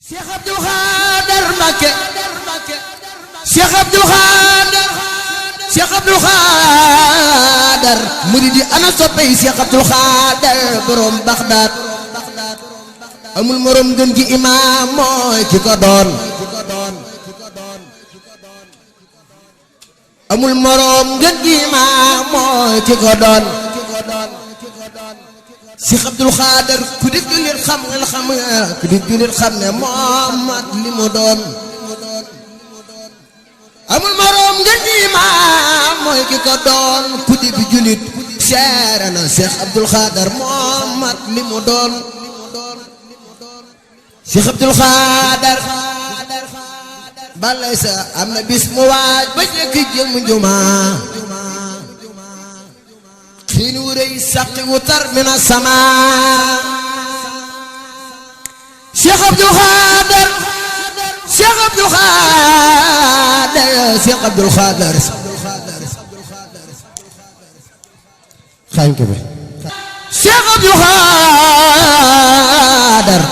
Cheikh Abdou Khadr Mbacké Cheikh Abdou Khadr Cheikh Abdou Khadr muridi ana soppey Cheikh Abdou Khadr borom Bagdad amul morom gën gi imaam mooy ki ko doon amul morom gën gi imaam mooy ki ko doon Cheikh Abdou Khadr ku di jullit xam nga ku di jullit xam ne Muhammad li mu doon amul morom ngeen di imaam mooy ki ko doon ku di jullit seere na Cheikh Abdou Khadr Muhammad li mu doon Cheikh Abdou Khadr balay sa am na bis mu waaj ba njëkk jëm jumaa xiin wu rëy saqi wu tar mina sama Cheikh Abdou Khadr Cheikh Abdou Khadr Cheikh Abdou Khadr xaañ ko be Cheikh Abdou Khadr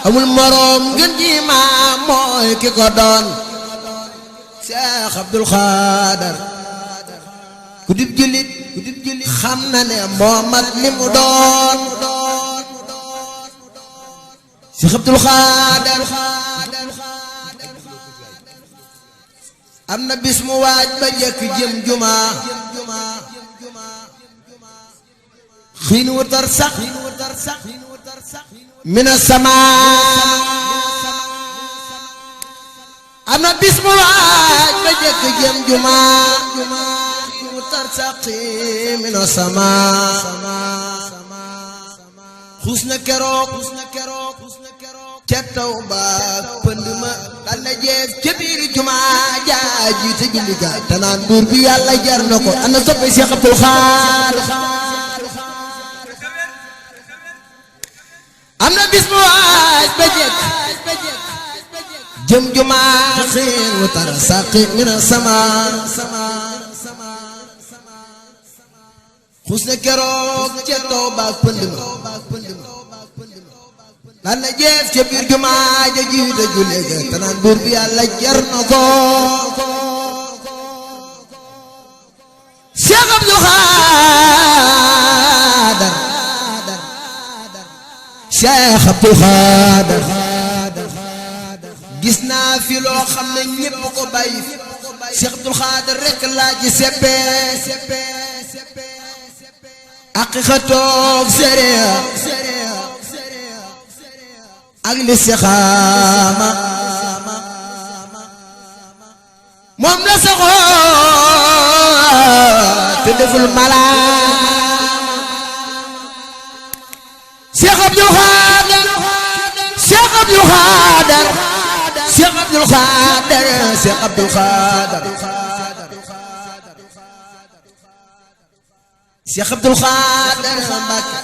amul morom ngeen ji maam mooy ki ko doon Cheikh Abdou Khadr ku dib jullit xam na ne Muhammad li mu doon Cheikh Abdou Khadr am na bis mu waaj ba njëkk jëm jumaa xiin wu tar sax mina sama am na bis mu waaj ba njëkk jëm jumaa tarsaqi mina sama xus na keroog ca taw ba pënd ma dal na jeef ca biir jumaa jaa jiite julli ga te naan buur bi yàlla jar na ko ana soppe Cheikh Abdou Khadr am na bis mu waaj ba jekk jëm jumaa xiin wu tarsaqi mina sama xus na keroog ca taw baag pënd ma daan na jeef ca biir jumaa ja jiite julli ga te naan buur bi yàlla jar na ko Cheikh Abdou Khadr Cheikh Abdou Khadr gis naa fi loo xam ne ñépp ko bàyyi Cheikh Abdou Khadr rek laa ci seppe haqiqatoog sariya ak listixaama moom la saxoo te deful malaama Cheikh Abdou Khadr Cheikh Abdou Khadr Cheikh Abdou Khadr Cheikh Abdou Khadr Cheikh Abdou Khadr Mbacké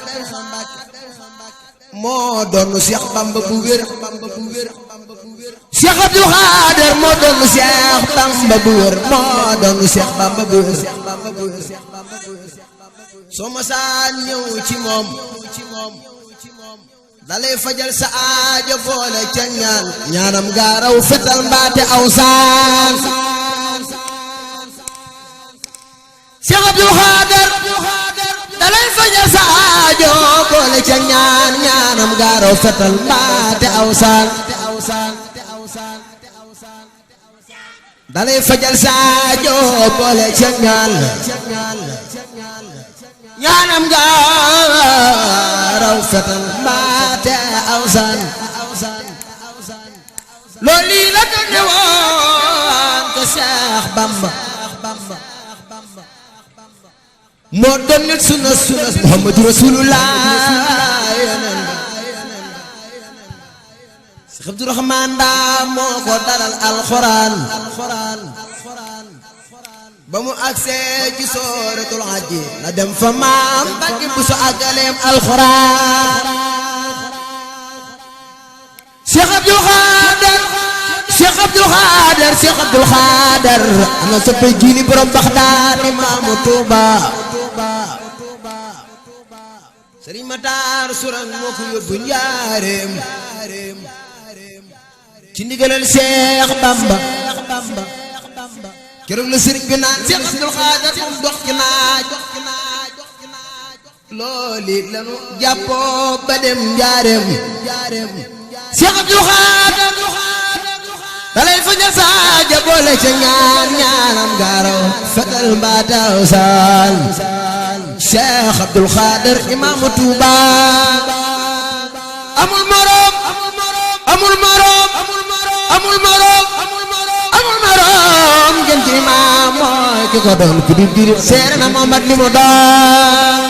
moo doon Cheikh Bamba bu wér Cheikh Abdou Khadr moo doon Cheikh Bamba bu wér moo doon Cheikh Bamba bu wér soo ma saa ñëw ci moom dalay fajal sa aajo boole ca ñaanam gaaraw fetal mbaate aw saan Cheikh Abdou Khadr dalay fajal sa aajo boole ca ñaanam gaaraw fetal mbaate aw saan dalay fajal sa aajo boole ca ñaanam gaaraw fetal mbaate aw saan loolu la ko newoon ko Cheikh Bamba moo doon nit sunna Muhammadu Rasulullah Cheikh Abdou Rahman daa moo ko dalal alxuraan ba mu agsee ci sooratul Hajj la dem fa maam Mbàkke bu so àggaleem alxuraan Cheikh Abdou Khadr Cheikh Abdou Khadr Cheikh Abdou Khadr ana soppe jiili borom Baxdaad imaamu Tuuba Sëriñ Matar Surang moo ko yóbbu njaareem ci ndigalal Seex Bamba keroog la sëriñ bi naan Seex Abdul Xaadir moom dox ci naaj looli lanu jàppoo ba dem njaareem Seex Abdul Xaadir dalay fañal saaja boole ca ñaan ñaanam gaaraw fetal mbaataw saan Seex Abdul Xaadir imaamu Tuuba amul morom amul morom amul morom amul morom ngeen ci imaam mooy ki ko doon ku di diri seere na Muhammad li mu doon